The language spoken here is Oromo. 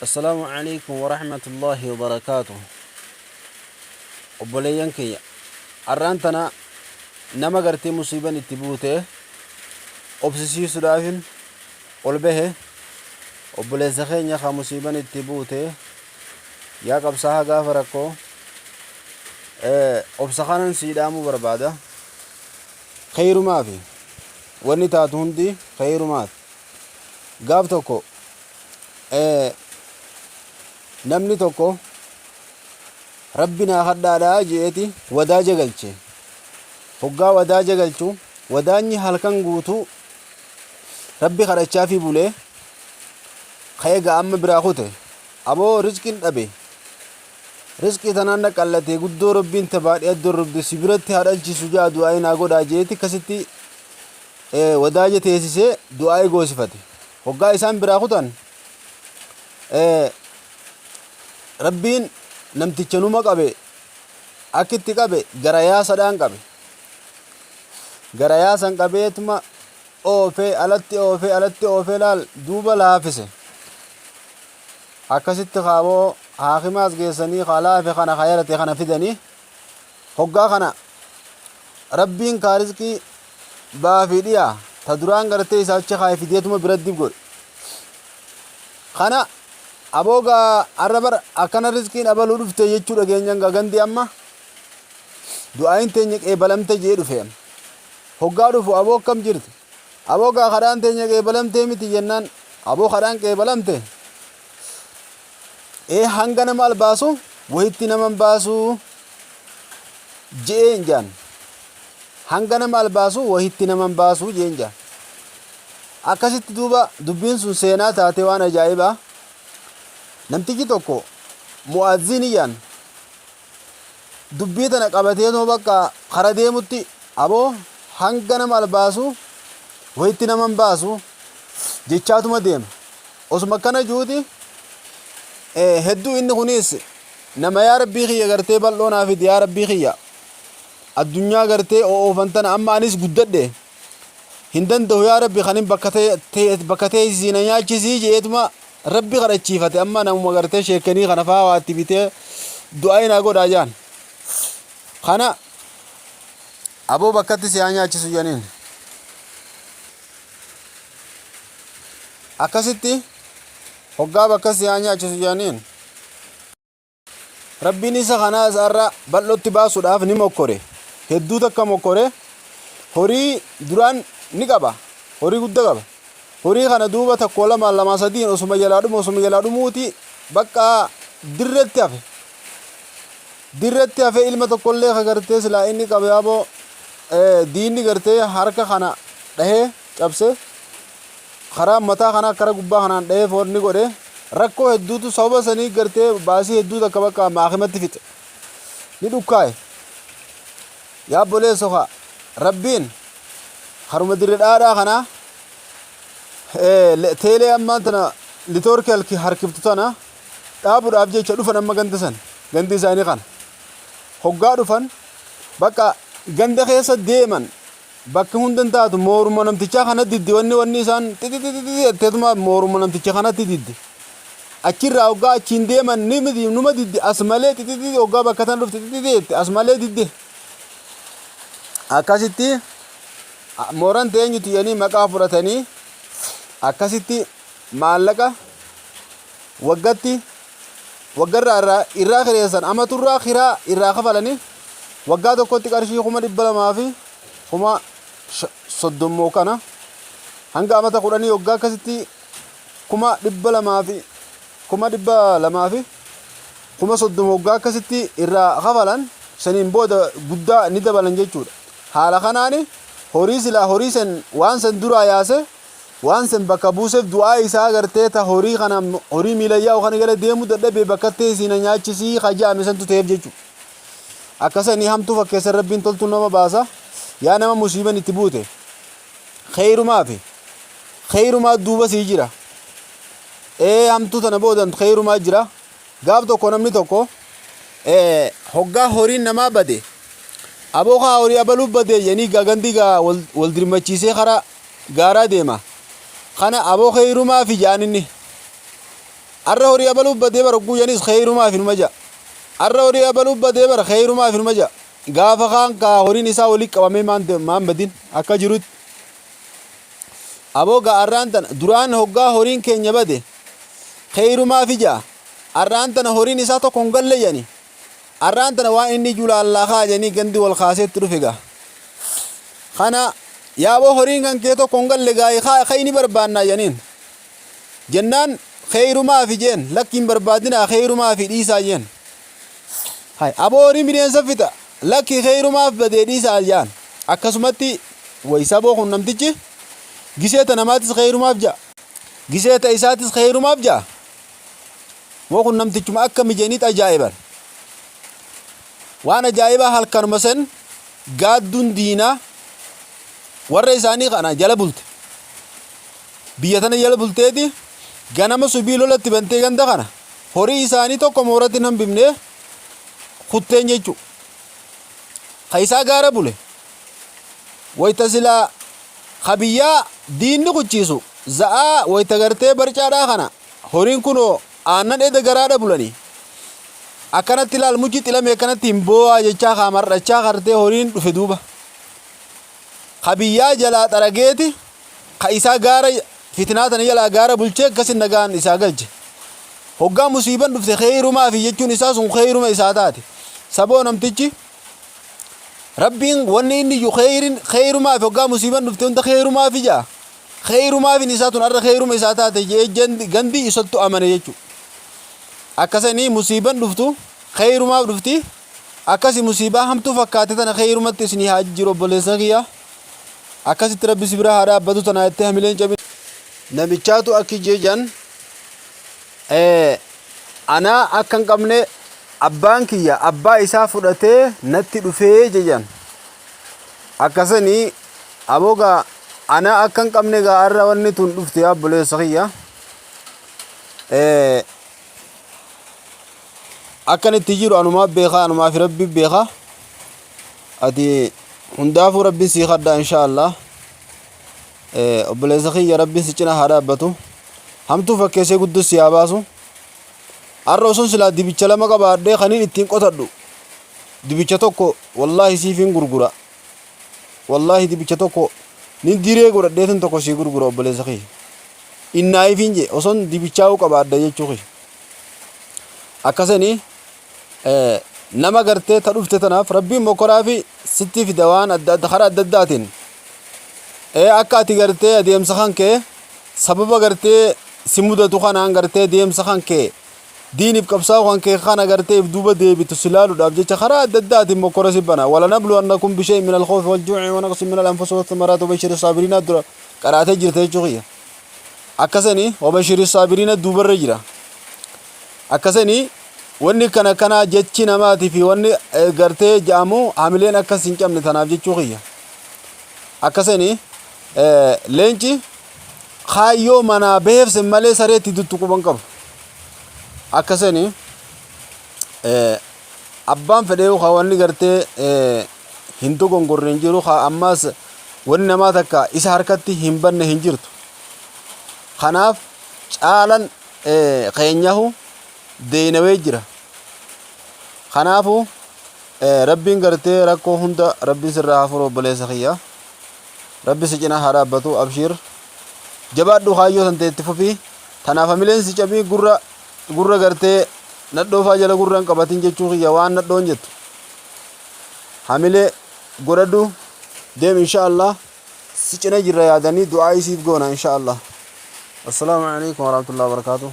Assalaamu alaikum warahmatullaahi wabarakaatuh. Obboleeyyan kiyya, arraan tana nama gartee musiiban itti buute obsisiisuudhaafin ol bahe. Obboleessa keenya ka musiiban itti buute, yaa qabsaahaa gaafa rakkoo, obsa kanan sii dhaamuu barbaada. Kheyrumaafi wanni taatu hundi kheyrumaaf. Gaaf tokko namni tokko Rabbi naa kadhaadhaa je'eeti wadaaja galche. Hoggaa wadaaja galchu, wadaanyi halkan guutuu Rabbi kadhachaafii bulee ka'ee gaa amma biraa kute. Aboo, rizqiin dhabe. Rizqii tanaan na qallatee guddoo Rabbiin tabaadhi addorrubde si biratti haa dhalchisu ja'a, du'aa'ii naa godhaa je'eeti akkasitti wadaaja teessisee du'aa'ii goosifate. Hoggaa isaan biraa kutan, Rabbiin namticha numa qabe. Akkitti qabe, gara yaasadhaan qabe. Gara yaasan qabeetuma oofee alatti, oofee alatti, oofee laal duuba laafise. Akkasitti kaaboo haakimaas geessanii kaa laafe kana, ka yarate kana fidanii. Hoggaa kana Rabbiin kaa rizqii baafii dhiyaa ta duraan gartee isaa achi kaayee fideetuma bira dib godhe. Kana aboo gaa arra bar akkana rizqiin abaluu dhufte jechuu dhageenyan gaa gandi amma du'aayin teenya qeebalamte jee dhufe. Hoggaa dhufu, aboo akkam jirti? Aboo gaa kadhaan teenya qeebalamtee miti jennaan, aboo kadhaan qeebalamte ee, hanga nama albaasu wahitti nama hin baasu je'een jaan. Hanga nama albaasu wahitti nama hin baasu je'een jaan. Akkasitti duuba dubbiin sun seenaa taate. Waan ajaa'ibaa, namtichi tokko mu'azzini jaan dubbii tana qabateetuma bakka kara deemutti, aboo hanga nama albaasu wahitti nama hin baasu jechaatuma deema. Osuma akkana juuti hedduu inni kunis nama, yaa Rabbii kiyya, gartee bal'oo naa fidi, yaa Rabbii kiyya, addunyaa gartee o'oofan tana amma anis guddadhe hin danda'u, yaa Rabbi kanin bakka teessisii na nyaachisii jeetuma Rabbi kadhachiifate. Amma namuma gartee sheekanii kana faa waa itti bitee du'aa naa godhaa jaan. Kana aboo bakkatti si haa nyaachisu janiin. Akkasitti hoggaa bakka si haa nyaachisu janiin, Rabbiin isa kanaas har'a bal'ootti baasuudhaaf ni mokkore. Hedduu takka mokkore. Horii duraan ni qaba. Horii guddaa qaba. Horii kana duuba tokko, lama, lama, sadiin osuma jalaa dhumu, osuma jalaa dhumuuti bakka dirretti hafe. Dirretti hafe. Ilma tokkollee ka gartee silaa inni qabe, aboo diinni gartee harka kana dhahee cabse, karaa mataa kanaa kara gubbaa kanaan dhahee foonni godhe. Rakkoo hedduutu sababa sanii gartee baasii hedduu takka bakka maakimatti fixe, ni dhukkaa'e. Yaa obboleesso, kaa Rabbiin haruma dirre dhaadhaa kanaa teelee ammaan tana litoorki harkiftu tana dhaabuudhaaf jecha dhufan. Amma ganda san, gandi isaanii kana hoggaa dhufan, bakka ganda keessa deeman bakki hunda hin taatu, mooruma namtichaa kana diddi. Wanni isaan xixixixixi jetteetuma mooruma namticha kanatti diddi. Achirraa hoggaa achiin deeman ni miti numa diddi as malee xixixixi. Hoggaa bakka tana dhufte xixixi jette, as malee didde. Akkasitti mooran teenyuti jedhanii maqaa fudhatanii akkasitti maallaqa waggatti waggarraa irraa kireessan, amaturraa kiraa irraa kafalanii waggaa tokkotti qarshii 230,000 kana hanga amata 10 waggaa akkasitti 230,000 waggaa akkasitti irraa kafalan. Saniin booda guddaa ni dabalan jechuudha. Haala kanaani horii silaa horii san waan san duraa yaase, waan san bakka buuseef. Du'aa isaa gartee ta horii kana, horii miila yaa'u kana jala deemuu dadhabee bakka teessii na nyaachisii kajaame santu ta'eef jechuudha. Akkasanii hamtuu fakkeessan Rabbiin toltuu nama baasa. Yaa nama musiiban itti buute, kheyrumaa fi kheyrumaa duuba sii jira. Ee, hamtuu tana boodan kheyrumaa jira. Gaaf tokko namni tokko hoggaa horiin namaa bade, aboo kaa horii abaluu bade jedhanii gaa gandi gaa wal dirmachiisee karaa gaaraa deema. Kana aboo kheyrumaa fi jaan inni. Arra horii abaluu badee bara hogguu janis kheyrumaaf inuma ja'a. Arra horii abaluu badee bara kheyrumaaf inuma ja'a. Gaafa kaan kaa horiin isaa walii qabamee maan maan badin akka jirutti. Aboo gaa arraan tana duraan hoggaa horiin keenya bade kheyrumaaf ja'a. Arraan tana horiin isaa tokko hin galle jedhani. Arraan tana waan inni ijuu laallaa kaa jedhanii gandi wal kaasee itti dhufe gaa. Kana yaaboo horiin kan kee tokko hin galle gaa kaa ni barbaannaa jedhaniin. Jennaan keeyrumaafi jeen lakki hin barbaadinaa keeyrumaafi dhiisaa jeen. Hay aboo horiin bineensa fixa lakki keeyrumaaf badee dhiisaa jaan. Akkasumatti way saboo kun namtichi gisee ta namaatis keeyrumaaf ja'a. Gisee ta isaatis keeyrumaaf ja'a. Moo kun namtichuma akka mijaniit ajaa'iban. Waan ajaa'ibaa halkanuma san gaadduun diinaa warra isaanii kana jala bulte. Biyya tana jala bulteeti ganama subii lolatti bantee ganda kana horii isaanii tokko mooratti hin hambifne kutteen jechuu. Ka isaa gaara bule wayta silaa ka biyyaa diinni kuchiisu za'aa wayta gartee barcaadhaa kana horiin kunoo aannan eda garaadha bulanii akkanatti ilaal muchi xilame akkanatti hin boo'aa jechaa kaa mar'achaa kartee horiin dhufe duuba. Ka biyyaa jalaa xarageeti ka isaa gaara fitnaa tana jalaa gaara bulchee akkasin nagaan isaa galche. Hoggaa musiiban dhufte kheeyrumaafi jechuun isaa sun kheeyruma isaa taate. Saboo namtichi Rabbiin wanni inni iyyuu kheeyrin kheeyrumaafi hoggaa musiiban dhufte hunda kheeyrumaafi ja'a. Kheeyrumaafin isaa tun arra kheeyruma isaa taate je'ee gandi isattu amane jechuudha. Akkasanii musiiban dhuftu kheeyrumaaf dhufti. Akkasi musiibaa hamtuu fakkaate tana kheeyrumatti isinii haa jijjiiru obboleessa kiyya. Akkasitti Rabbi si bira haa dhaabbatu tanaa jettee hamileen cabin. Namichaatu akki jejan anaa akka hin qabne abbaan kiyya abbaa isaa fudhatee natti dhufee jejan. Akkasanii aboo gaa anaa akka hin qabne gaa arra wanni tun dhufte yaa obboleessa kiyya. Akkan itti jiru anumaa beeka anumaa fi rabbi beeka. Ati hundaafuu rabbiin sii kadhaa insha Allah. Obboleessa kiyya rabbiin si cina haa dhaabbatu. Hamtuu fakkeessee guddus si haa baasu. Har'a osoon silaa dibicha lama qabaadhee kaniin ittiin qotadhu. Dibicha tokko wallaahi siifin gurgura. Wallaahi dibicha tokko nin diree godhadheetin tokko sii gurgura obboleessa kiyya. Innaayifiin jee osoon dibichaa'uu qabaadha jechuu kiyya. Akkasanii nama gartee ta dhufte tanaaf rabbiin mokoraa fi sitti fida waan adda adda karaa adda addaatiin akka ati gartee adeemsa kan kee sababa gartee si mudatu kanaan gartee deemsa kan kee diiniif qabsaa'u kan kee kana gartee if duuba deebitu si laaluudhaaf jecha karaa adda addaatiin mokora si bana walanabluwannakum bishay'in min alkhawfi waljuu'i wa naqsin min al-anfusi wath-thamaraati wabashiri saabiriina dura qaraatee jirta jechuu kiyya akkasani wabashiri saabiriina duubarra jira Akkasani wanni kana kanaa jechi namaati fi wanni gartee ja'amu hamileen akkas hin cabne tanaaf jechuu kiyya. Akkasani leenci kaayyoo manaa baheef sin malee sareetti duttu quban qabu. Akkasani abbaan fedhee ka wanni gartee hin dogongorre hin jiru ka ammaas wanni namaa takka isa harkatti hin banne hin jirtu. Kanaaf caalan keenyahu deeynawee jira. Kanaafu Rabbiin gartee rakkoo hunda Rabbiin sirraa haa furu obboleessa kiyya. Rabbi si cinaa haa dhaabbatu abshiir. Jabaadhu kaayyoo tante itti fufii. Tanaaf hamileen si cabii gurra gurra gartee nadhoo faa jala gurra hin qabatin jechuu kiyya waan nadhoon jettu. Hamilee godhadhu deem insha Allah. Si cina jirra yaadanii du'aa'ii siif goona insha Allah. Assalaamu alaikum warahmatullahi wabarakatuh.